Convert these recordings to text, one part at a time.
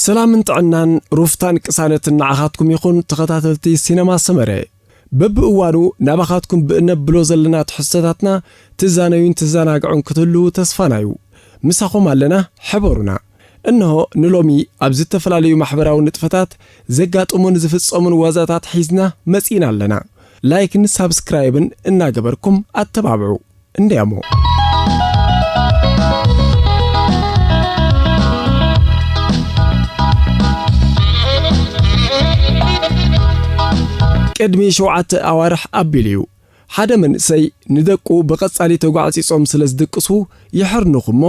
ሰላምን ጥዕናን ሩፍታን ቅሳነትን ንዓኻትኩም ይኹን፣ ተኸታተልቲ ሲነማ ሰመረ። በብእዋኑ ናባኻትኩም ብእነብሎ ዘለና ትሕዝቶታትና ትዛነዩን ትዘናግዑን ክትህልዉ ተስፋና እዩ። ምሳኹም ኣለና፣ ሕበሩና። እንሆ ንሎሚ ኣብ ዝተፈላለዩ ማሕበራዊ ንጥፈታት ዘጋጥሙን ዝፍጸሙን ዋዛታት ሒዝና መጺእና ኣለና። ላይክን ሳብስክራይብን እናገበርኩም ኣተባብዑ። እንዲያሞ። ቅድሚ ሸውዓተ ኣዋርሕ ኣቢሉ እዩ። ሓደ መንእሰይ ንደቁ ብቐጻሊ ተጓዕጺጾም ስለ ዝድቅሱ ይሕርንኹ እሞ፣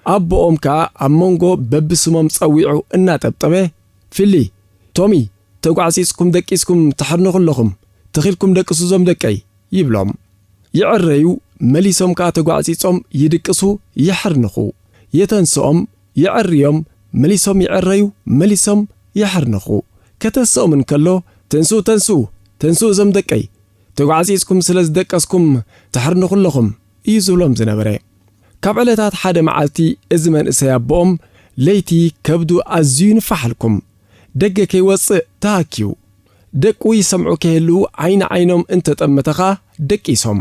ኣቦኦም ከኣ ኣብ መንጎ በብስሞም ጸዊዑ እናጠብጠበ፣ "ፊሊ፣ ቶሚ፣ ተጓዕጺጽኩም ደቂስኩም ትሕርንኹ ኣለኹም፣ ትኺልኩም ደቅሱ እዞም ደቀይ" ይብሎም። ይዕረዩ፣ መሊሶም ከኣ ተጓዕጺጾም ይድቅሱ፣ ይሕርንኹ። የተንስኦም፣ ይዕርዮም፣ መሊሶም ይዕረዩ፣ መሊሶም ይሕርንኹ። ከተስኦም እንከሎ፣ "ተንስኡ፣ ተንስኡ፣ ተንስኡ እዞም ደቀይ፣ ተጓዕጺጽኩም ስለ ዝደቀስኩም ትሕርንኹ ኣለኹም" እዩ ዝብሎም ዝነበረ። ካብ ዕለታት ሓደ መዓልቲ እዚ መንእሰይ ኣቦኦም ለይቲ ከብዱ ኣዝዩ ይንፋሓልኩም። ደገ ከይወጽእ ተሃክዩ። ደቁ ይሰምዑ ከይህልዉ ዓይኒ ዓይኖም እንተጠመተ ኸኣ ደቂሶም።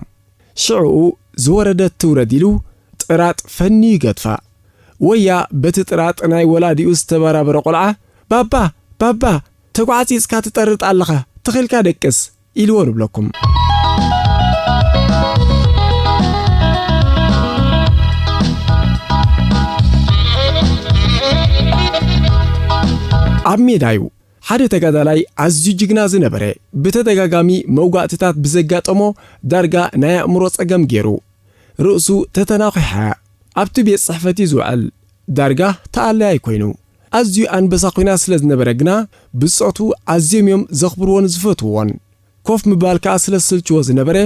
ሽዕኡ ዝወረደት ትውረድ ኢሉ ጥራጥ ፈንዩ ይገድፋ። ወያ በቲ ጥራጥ ናይ ወላዲኡ ዝተበራበረ ቆልዓ፣ "ባባ፣ ባባ፣ ተጓዕጺጽካ ትጠርጥ ኣለኻ፣ ትኺልካ ደቅስ" ኢልዎ ንብለኩም። ኣብ ሜዳ እዩ። ሓደ ተጋዳላይ ኣዝዩ ጅግና ዝነበረ፣ ብተደጋጋሚ መውጋእትታት ብዘጋጠሞ ዳርጋ ናይ ኣእምሮ ጸገም ገይሩ። ርእሱ ተተናኺሓ ኣብቲ ቤት ጽሕፈት እዩ ዝውዕል። ዳርጋ ተኣለያይ ኮይኑ። ኣዝዩ ኣንበሳ ኲናት ስለ ዝነበረ ግና፣ ብጾቱ ኣዝዮም እዮም ዘኽብርዎን ዝፈትውዎን። ኮፍ ምባል ከኣ ስለ ዝስልችዎ ዝነበረ፣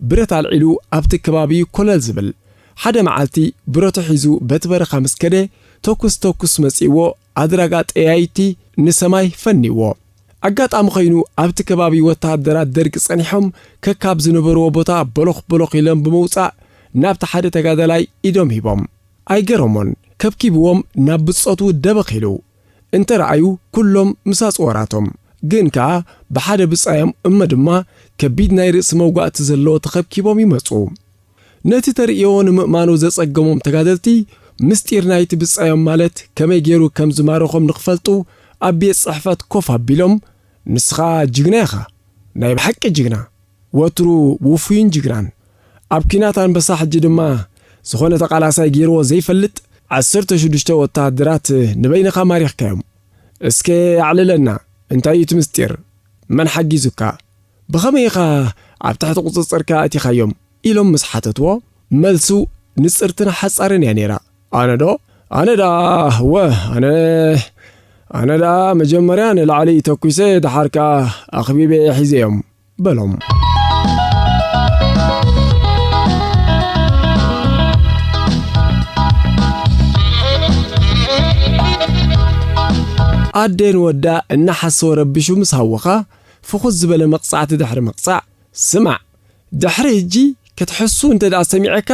ብረት ኣልዒሉ ኣብቲ ከባቢ ኮለል ዝብል። ሓደ መዓልቲ ብረቱ ሒዙ በቲ በረኻ ምስ ከደ፣ ተኩስ ተኩስ መጺእዎ፣ ኣድራጋ ጠያይቲ ንሰማይ ፈኒዎ። ኣጋጣሚ ኸይኑ ኣብቲ ከባቢ ወተሃደራት ደርግ ጸኒሖም ከካብ ዝነበርዎ ቦታ በሎኽ በሎኽ ኢሎም ብምውጻእ ናብቲ ሓደ ተጋዳላይ ኢዶም ሂቦም። ኣይገረሞን፣ ከብኪብዎም ናብ ብጾቱ ደበኽ ኢሉ። እንተ ረኣዩ ኩሎም ምስ ኣጽዋራቶም፣ ግን ከኣ ብሓደ ብጻዮም እሞ ድማ ከቢድ ናይ ርእሲ መውጋእቲ ዘለዎ ተኸብኪቦም ይመጹ። ነቲ ተርእዮ ንምእማኑ ዘጸገሞም ተጋደልቲ፣ ምስጢር ናይቲ ብጻዮም ማለት ከመይ ገይሩ ከም ዝማረኾም ንኽፈልጡ ኣብ ቤት ጽሕፈት ኮፍ ኣቢሎም፣ "ንስኻ ጅግና ኢኻ፣ ናይ ብሓቂ ጅግና፣ ወትሩ ውፉይን ጅግናን። ኣብ ኲናት ኣንበሳ ሕጂ ድማ ዝኾነ ተቓላሳይ ገይርዎ ዘይፈልጥ ዓሰርተ ሽዱሽተ ወተሃደራት ንበይንኻ ማሪኽካዮም። እስከ ኣዕልለና፣ እንታይ እዩ እቲ ምስጢር? መን ሓጊዙካ? ብኸመይ ኢኻ ኣብ ትሕቲ ቁጽጽርካ ኣእቲኻዮም?" ኢሎም ምስ ሓተትዎ፣ መልሱ ንጽርትን ሓጻርን እያ ነይራ። "ኣነ ዶ? ኣነ ደኣ፣ እወ፣ ኣነ፣ ኣነ ደኣ መጀመርያ ንላዕሊ ተኲሰ፣ ደሓር ከኣ ኣኽቢበ እየ ሒዘዮም" በሎም። ኣደን ወዳ እናሓሰወ ረቢሹ ምስ ሃወኻ፣ ፍኹስ ዝበለ መቕጻዕቲ ድሕሪ ምቕጻዕ፣ "ስማዕ፣ ድሕሪ ሕጂ ክትሕሱ እንተ ደኣ ሰሚዐካ፣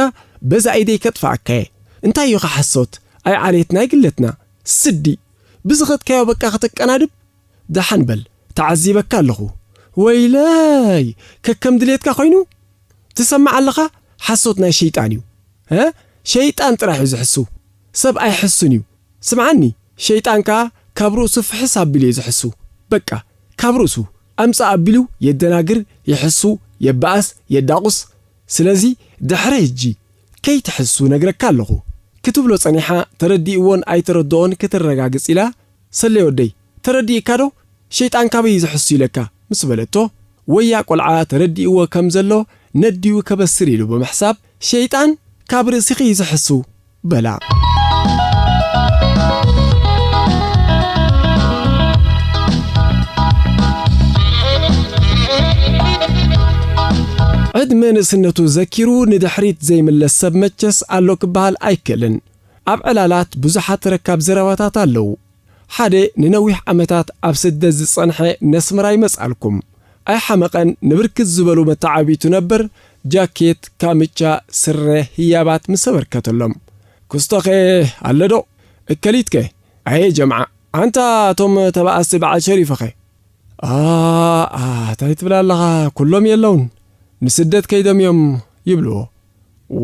በዛ ኢደይ ከጥፍኣካ እየ። እንታይ እዩ ሓሶት? ኣይ ዓሌትና ኣይግለትና። ስዲ! ብዝኸድካዮ በቃ ከተቀናድብ? ደሓን በል፣ ተዓዚበካ ኣለኹ። ወይለይ! ከከም ድሌትካ ኮይኑ? ትሰምዕ ኣለኻ? ሓሶት ናይ ሸይጣን እዩ። እ? ሸይጣን ጥራሕ እዩ ዝሕሱ። ሰብ ኣይሕሱን እዩ። ስምዓኒ፣ ሸይጣን ከኣ ካብ ርእሱ ፍሕስ ኣቢሉ እዩ ዝሕሱ። በቃ፣ ካብ ርእሱ ኣምጽእ ኣቢሉ የደናግር፣ ይሕሱ፣ የባእስ፣ የዳቑስ። ስለዚ ድሕሪ ሕጂ ከይትሕሱ ነግረካ ኣለኹ" ክትብሎ ጸኒሓ፣ ተረዲእዎን ኣይተረድኦን ክትረጋግጽ ኢላ፣ "ሰለይ ወደይ፣ ተረዲእካ ዶ? ሸይጣን ካበይ እዩ ዝሕሱ ኢለካ?" ምስ በለቶ፣ ወያ ቆልዓ ተረዲእዎ ከም ዘሎ ነዲኡ ከበስር ኢሉ ብምሕሳብ፣ "ሸይጣን ካብ ርእስኺ እዩ ዝሕሱ" በላ። ዕድመ ንእስነቱ ዘኪሩ ንድሕሪት ዘይምለስ ሰብ መቸስ ኣሎ ክበሃል ኣይክእልን። ኣብ ዕላላት ብዙሓት ተረካብ ዘረባታት ኣለዉ። ሓደ ንነዊሕ ዓመታት ኣብ ስደት ዝጸንሐ ነስመራ ይመጽኣልኩም። ኣይሓመቐን፣ ንብርክት ዝበሉ መተዓቢቱ ነበር፣ ጃኬት፣ ካምቻ፣ ስረ፣ ህያባት ምስ ኣበርከተሎም። "ክስቶኸ ኣለዶ? እከሊትከ?" "ኣየ ጀምዓ፣ ኣንታ እቶም ተባኣስቲ በዓል ሸሪፍኸ? "ኣ፣ ኣ፣ እንታይ ትብል ኣለኻ? ኩሎም የለውን። ንስደት ከይዶም እዮም" ይብልዎ።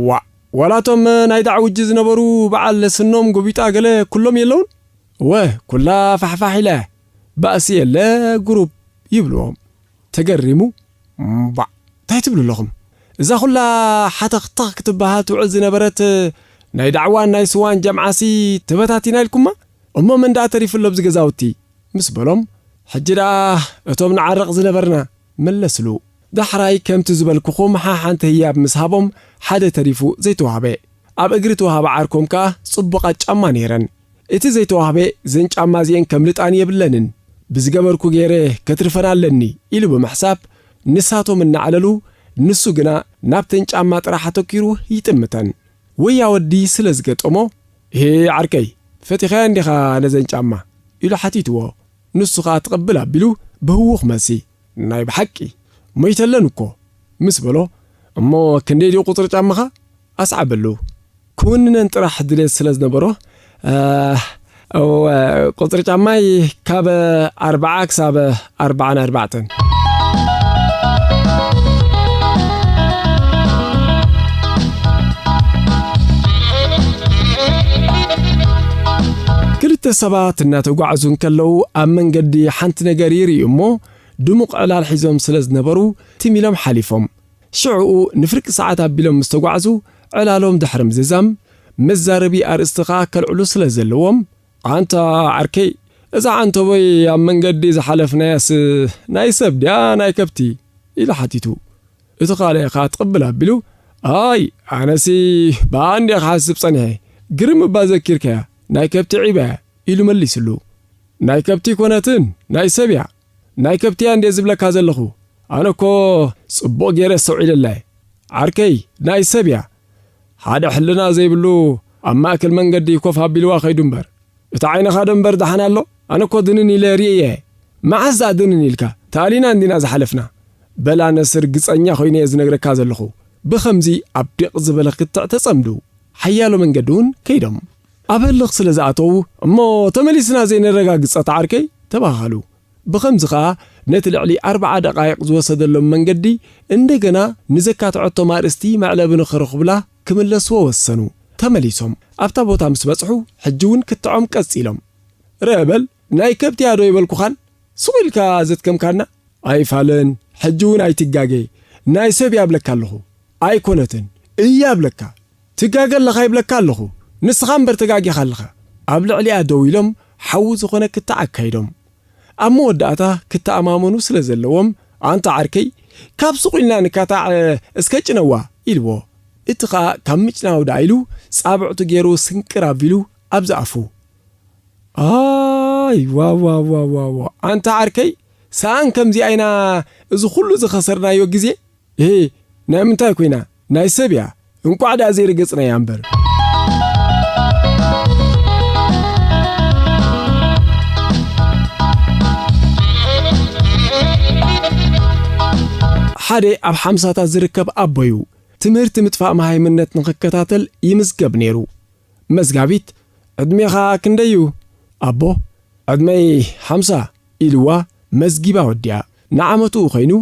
"ዋእ፣ ዋላ እቶም ናይ ዳዕውጂ ዝነበሩ በዓል ስኖም ጎቢጣ ገለ ኩሎም የለውን?" "እወ፣ ኩላ ፋሕፋሕ ኢላ እያ። ባእሲ የለ ጉሩብ" ይብልዎም። ተገሪሙ፣ "እምባእ፣ እንታይ ትብሉ ኣለኹም? እዛ ኩላ ሓተኽተኽ ክትበሃል ትውዕል ዝነበረት ናይ ዳዕዋን ናይ ስዋን ጀምዓሲ ተበታቲና ኢልኩማ? እሞ መን ደኣ ተሪፉ ኣሎ ኣብዚ ገዛውቲ?" ምስ በሎም፣ "ሕጂ ደኣ እቶም ንዓርቕ ዝነበርና" መለስሉ። ዳሕራይ ከምቲ ዝበልኩኹም ሓሓንቲ ህያብ ምስ ሃቦም ሓደ ተሪፉ ዘይተዋህበ። ኣብ እግሪ ተዋህበ ዓርኮም ከኣ ጽቡቓት ጫማ ነይረን። እቲ ዘይተዋህበ "ዘን ጫማ እዚኤን ከምልጣን የብለንን፣ ብዝገበርኩ ገይረ ከትርፈን ኣለኒ" ኢሉ ብምሕሳብ ንሳቶም እናዕለሉ ንሱ ግና ናብተን ጫማ ጥራሕ ኣተኪሩ ይጥምተን። ወያ ወዲ ስለ ዝገጠሞ "ሄ ዓርከይ፣ ፈቲኻያ እንዲኻ ነዘን ጫማ?" ኢሉ ሓቲትዎ። ንሱ ኸኣ ትቕብል ኣቢሉ ብህውኽ መልሲ "ናይ ብሓቂ ሞይተለን እኮ" ምስ በሎ "እሞ ክንደይ ድዩ ቁጽሪ ጫማኻ?" ኣስዓበሉ። ክውንነን ጥራሕ ድሌት ስለ ዝነበሮ "እ፣ እወ፣ ቁጽሪ ጫማይ ካብ ኣርብዓ ክሳብ ኣርብዓን ኣርባዕተን" ክልተ ሰባት እናተጓዕዙ እንከለዉ ኣብ መንገዲ ሓንቲ ነገር ይርእዩ እሞ ድሙቕ ዕላል ሒዞም ስለ ዝነበሩ ትም ኢሎም ሓሊፎም። ሽዕኡ ንፍርቂ ሰዓት ኣቢሎም ምስ ተጓዕዙ ዕላሎም ድሕሪ ምዝዛም መዛረቢ ኣርእስቲ ኸኣ ከልዕሉ ስለ ዘለዎም "ኣንታ ዓርከይ፣ እዛ ዓንተቦይ ኣብ መንገዲ ዝሓለፍናያስ ናይ ሰብ ድያ ናይ ከብቲ?" ኢሉ ሓቲቱ። እቲ ካልኣይ ኸኣ ትቕብል ኣቢሉ "ኣይ፣ ኣነሲ ብኣ እንድየ ክሓስብ ጸኒሐ፣ ግርም እባ ዘኪርካያ፣ ናይ ከብቲ ዒባ እያ" ኢሉ መሊስሉ። "ናይ ከብቲ ኣይኮነትን፣ ናይ ሰብ እያ። ናይ ከብቲ እያ እንድየ ዝብለካ ዘለኹ። ኣነ እኮ ጽቡቕ ገይረ ኣስተውዒለላ እየ። ዓርከይ፣ ናይ ሰብ እያ። ሓደ ሕልና ዘይብሉ ኣብ ማእከል መንገዲ ኮፍ ኣቢልዋ ከይዱ እምበር። እቲ ዓይንኻ ዶ እምበር ደሓን ኣሎ? ኣነ እኮ ድንን ኢለ ርእየ እየ። መዓስ ደኣ ድንን ኢልካ? ተኣሊና እንዲና ዝሓለፍና?" "በል ኣነስ ርግጸኛ ኮይነ እየ ዝነግረካ ዘለኹ።" ብኸምዚ ኣብ ዲቕ ዝበለ ክትዕ ተጸምዱ። ሓያሎ መንገዲ እውን ከይዶም። ኣብ ህልኽ ስለ ዝኣተዉ፣ "እሞ ተመሊስና ዘይነረጋግጸ፣ ዓርከይ?" ተባሃሉ። ብኸምዚ ኸኣ ነቲ ልዕሊ ኣርብዓ ደቓይቕ ዝወሰደሎም መንገዲ እንደገና ንዘካትዐቶም ኣርእስቲ መዕለቢ ንኽረኽቡላ ክምለስዎ ወሰኑ። ተመሊሶም ኣብታ ቦታ ምስ በጽሑ፣ ሕጂ እውን ክትዖም ቀጺሎም። "ርአ በል፣ ናይ ከብቲ እያ ዶ ይበልኩኻን? ስቕ ኢልካ ዘትከምካና?" "ኣይፋልን፣ ሕጂ እውን ኣይትጋገ። ናይ ሰብ እያ እብለካ ኣለኹ። ኣይኮነትን፣ እያ እብለካ። ትጋገ ኣለኻ ይብለካ ኣለኹ። ንስኻ እምበር ተጋጊኻ ኣለኻ።" ኣብ ልዕሊኣ ደው ኢሎም ሓዊ ዝኾነ ክትዕ ኣካይዶም። ኣብ መወዳእታ ክተኣማመኑ ስለ ዘለዎም፣ "ኣንታ ዓርከይ፣ ካብ ሱቕ ኢልና ንካታዕ እስከ ጭነዋ" ኢልዎ። እቲ ኸኣ ካብ ምጭናው ደኣ ኢሉ ጻብዕቱ ገይሩ ስንቅር ኣቢሉ ኣብዚ ኣፉ። "ኣይ፣ ዋው፣ ዋው፣ ዋው፣ ዋው፣ ዋው። ኣንታ ዓርከይ፣ ሰኣን ከምዚኣ ኢና እዚ ኩሉ ዝኸሰርናዮ ግዜ?" "እሄ፣ ናይ ምንታይ ኮይና? ናይ ሰብ እያ። እንቋዕ ደኣ ዘይረገጽናያ እምበር።" ሓደ ኣብ ሓምሳታት ዝርከብ ኣቦዩ ትምህርቲ ምጥፋእ መሃይምነት ንኽከታተል ይምዝገብ ነይሩ። መዝጋቢት፣ "ዕድሜኻ ክንደይ እዩ?" ኣቦ፣ "ዕድመይ ሓምሳ" ኢልዋ መዝጊባ ወዲኣ። ንዓመትኡ ኮይኑ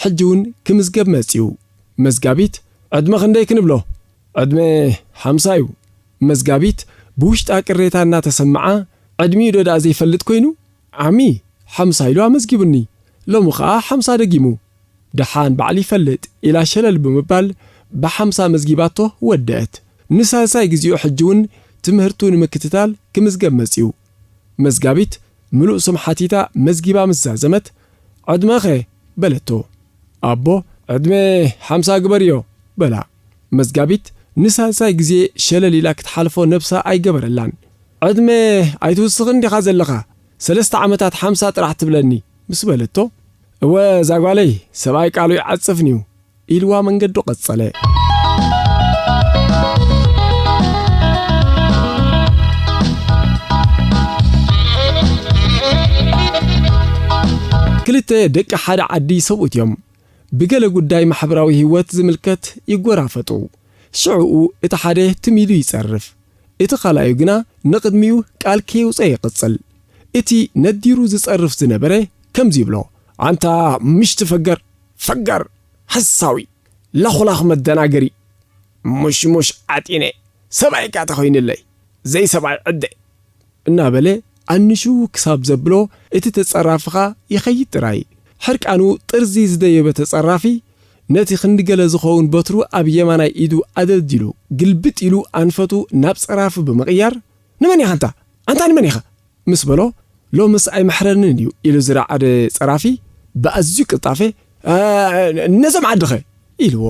ሕጂ እውን ክምዝገብ መጺኡ። መዝጋቢት፣ "ዕድመ ክንደይ ክንብሎ?" "ዕድመ ሓምሳ እዩ።" መዝጋቢት ብውሽጣ ቅሬታ እናተሰምዓ፣ "ዕድሚኡ ዶ ደኣ ዘይፈልጥ ኮይኑ? ዓሚ ሓምሳ ኢሉ ኣመዝጊቡኒ፣ ሎሚ ኸኣ ሓምሳ ደጊሙ። ደሓን ባዕሉ ይፈልጥ" ኢላ ሸለል ብምባል ብሓምሳ መዝጊባቶ ወደአት። ንሳልሳይ ግዜኡ ሕጂ እውን ትምህርቱ ንምክትታል ክምዝገብ መጺኡ። መዝጋቢት ምሉእ ስም ሓቲታ መዝጊባ ምስ ዛዘመት፣ "ዕድመኸ?" በለቶ። ኣቦ፣ "ዕድመ ሓምሳ ግበርዮ" በላ። መዝጋቢት ንሳልሳይ ግዜ ሸለል ኢላ ክትሓልፎ ነብሳ ኣይገበረላን። "ዕድመ ኣይትውስኽን ዲኻ ዘለኻ? ሰለስተ ዓመታት ሓምሳ ጥራሕ ትብለኒ" ምስ በለቶ፣ "እወ እዛ ጓለይ፣ ሰብኣይ ቃሉ ይዓጽፍን'ዩ" ኢልዋ መንገዱ ቀጸለ። ክልተ ደቂ ሓደ ዓዲ ሰብኡት እዮም። ብገለ ጉዳይ ማሕበራዊ ህይወት ዝምልከት ይጎራፈጡ። ሽዕኡ እቲ ሓደ ትም ኢሉ ይጸርፍ። እቲ ካልኣዩ ግና ንቕድሚኡ ቃል ከየውጸ ይቕጽል። እቲ ነዲሩ ዝጸርፍ ዝነበረ ከምዚ ይብሎ፣ ኣንታ ምሽቲ ፈገር፣ ፈገር፣ ሓሳዊ፣ ለኹላኽ መደናገሪ፣ ሙሽሙሽ ዓጢነ፣ ሰብኣይካ ተኾይንለይ፣ ዘይሰብኣይ ዕደ። እናበለ ኣንሹ ክሳብ ዘብሎ እቲ ተጸራፊ ኸኣ ይኸይድ ጥራይ። ሕርቃኑ ጥርዚ ዝደየበ ተጸራፊ ነቲ ክንዲ ገለ ዝኸውን በትሩ ኣብ የማናይ ኢዱ ኣደልዲሉ፣ ግልብጥ ኢሉ ኣንፈቱ ናብ ጸራፊ ብምቕያር፣ "ንመን ኢኻ ኣንታ? ኣንታ ንመን ኢኻ?" ምስ በሎ፣ "ሎምስ ኣይምሕረንን እዩ" ኢሉ ዝረዓደ ጸራፊ ብኣዝዩ ቅልጣፈ፣ "እ፣ ነዞም ዓድኸ?" ኢልዎ።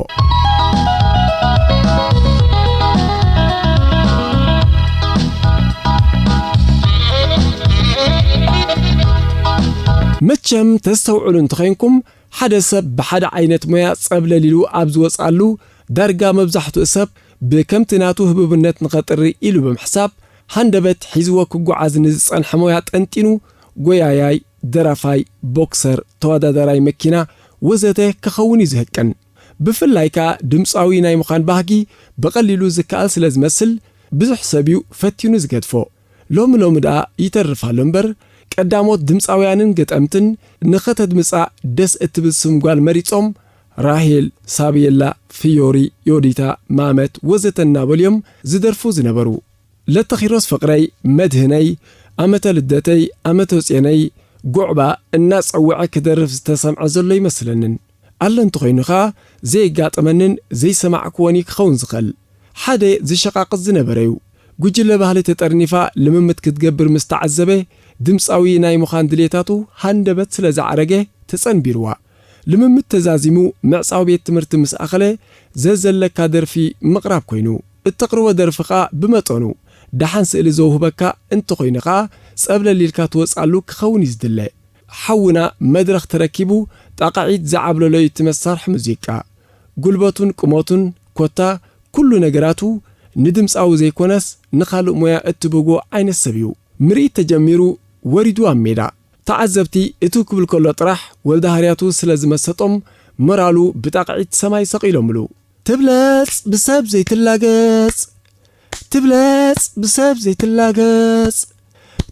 መቸም ተስተውዕሉ እንተኾይንኩም፣ ሓደ ሰብ ብሓደ ዓይነት ሞያ ጸብለል ኢሉ ኣብ ዝወጽኣሉ፣ ዳርጋ መብዛሕትኡ ሰብ ብከምቲ ናቱ ህቡብነት ንኸጥሪ ኢሉ ብምሕሳብ፣ ሃንደበት ሒዝዎ ክጓዓዝ ንዝጸንሐ ሞያ ጠንጢኑ፣ ጎያያይ፣ ደራፋይ፣ ቦክሰር፣ ተወዳዳራይ መኪና፣ ወዘተ ክኸውን እዩ ዝህቅን። ብፍላይ ከኣ ድምጻዊ ናይ ምዃን ባህጊ ብቐሊሉ ዝከኣል ስለ ዝመስል፣ ብዙሕ ሰብ እዩ ፈቲኑ ዝገድፎ። ሎሚ ሎሚ ደኣ ይተርፍ ኣሎ እምበር፣ ቀዳሞት ድምጻውያንን ገጠምትን ንኸተድምጻ ደስ እትብል ስም ጓል መሪጾም፣ ራሄል፣ ሳብየላ፣ ፍዮሪ፣ ዮዲታ፣ ማመት ወዘተ እናበሉ እዮም ዝደርፉ ዝነበሩ። ለተኺሮስ ፍቕረይ፣ መድህነይ፣ ኣመተ ልደተይ፣ ኣመተ ጼነይ፣ ጉዕባ እናጸውዐ ክደርፍ ዝተሰምዐ ዘሎ ኣይመስለንን። ኣሎ እንተኾይኑ ኸኣ፣ ዘየጋጠመንን ዘይሰማዕክዎን እዩ ክኸውን ዝኽእል። ሓደ ዝሸቓቕጥ ዝነበረ እዩ። ጉጅለ ባህሊ ተጠርኒፋ ልምምድ ክትገብር ምስ ተዓዘበ፣ ድምጻዊ ናይ ምዃን ድሌታቱ ሃንደበት ስለ ዝዓረገ ተጸንቢርዋ። ልምምድ ተዛዚሙ ምዕጻው ቤት ትምህርቲ ምስ ኣኸለ፣ ዘዘለካ ደርፊ ምቕራብ ኮይኑ። እተቕርቦ ደርፊ ኸኣ ብመጠኑ፣ ደሓን ስእሊ ዘውህበካ እንተኾይኑ ኸኣ፣ ጸብለል ኢልካ ትወጽኣሉ ክኸውን እዩ ዝድለ። ሓውና መድረኽ ተረኪቡ ጣቕዒት ዝዓብለሎ እዩ እቲ መሳርሒ ሙዚቃ። ጉልበቱን ቁመቱን ኮታ ኩሉ ነገራቱ ንድምጻዊ ዘይኮነስ ንኻልእ ሞያ እትብህጎ ዓይነት ሰብ እዩ። ምርኢት ተጀሚሩ ወሪዱ ኣብ ሜዳ። ተዓዘብቲ እትው ክብል ከሎ ጥራሕ ወልደሃርያቱ ስለ ዝመሰጦም ሞራሉ ብጣቕዒት ሰማይ ሰቒሎምሉ። ትብለጽ ብሰብ ዘይትላገጽ፣ ትብለጽ ብሰብ ዘይትላገጽ፣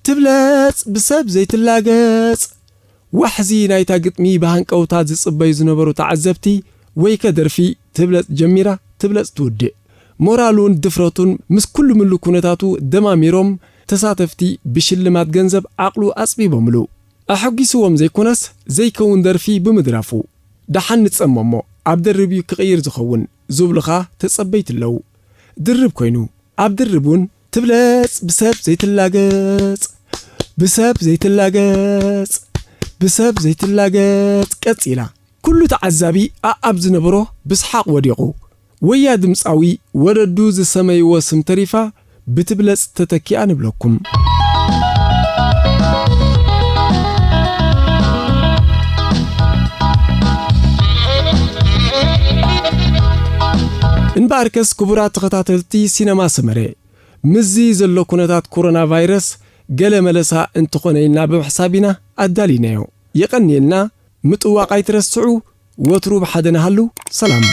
ትብለጽ ብሰብ ዘይትላገጽ። ዋሕዚ ናይታ ግጥሚ ብሃንቀውታ ዝጽበዩ ዝነበሩ ተዓዘብቲ፣ ወይከ ደርፊ ትብለጽ ጀሚራ ትብለጽ ትውድእ። ሞራሉን ድፍረቱን ምስ ኩሉ ምሉ ኩነታቱ ደማሚሮም፣ ተሳተፍቲ ብሽልማት ገንዘብ ዓቕሉ ኣጽቢቦምሉ። ኣሐጒስዎም ዘይኮነስ ዘይከውን ደርፊ ብምድራፉ፣ ደሓን ንጸመሞ ኣብ ደርብ እዩ ክቕይር ዝኸውን ዝብሉኻ ተጸበይቲ ኣለዉ። ድርብ ኮይኑ፣ ኣብ ድርብ እውን ትብለጽ ብሰብ ዘይትላገጽ፣ ብሰብ ዘይትላገጽ፣ ብሰብ ዘይትላገጽ ቀጺላ። ኩሉ ተዓዛቢ ኣኣብ ዝነበሮ ብስሓቕ ወዲቑ። ወያ ድምጻዊ ወለዱ ዝሰመይዎ ስም ተሪፋ ብትብለጽ ተተኪኣ ንብለኩም። እምበኣርከስ ክቡራት ተኸታተልቲ ሲነማ ሰመረ፣ ምስዚ ዘሎ ኩነታት ኮሮና ቫይረስ ገለ መለሳ እንተኾነ ኢልና ብምሕሳብ ኢና ኣዳሊናዮ። የቐንየልና፣ ምጥዋቕ ኣይትረስዑ፣ ወትሩ ብሓደ ንሃሉ። ሰላም።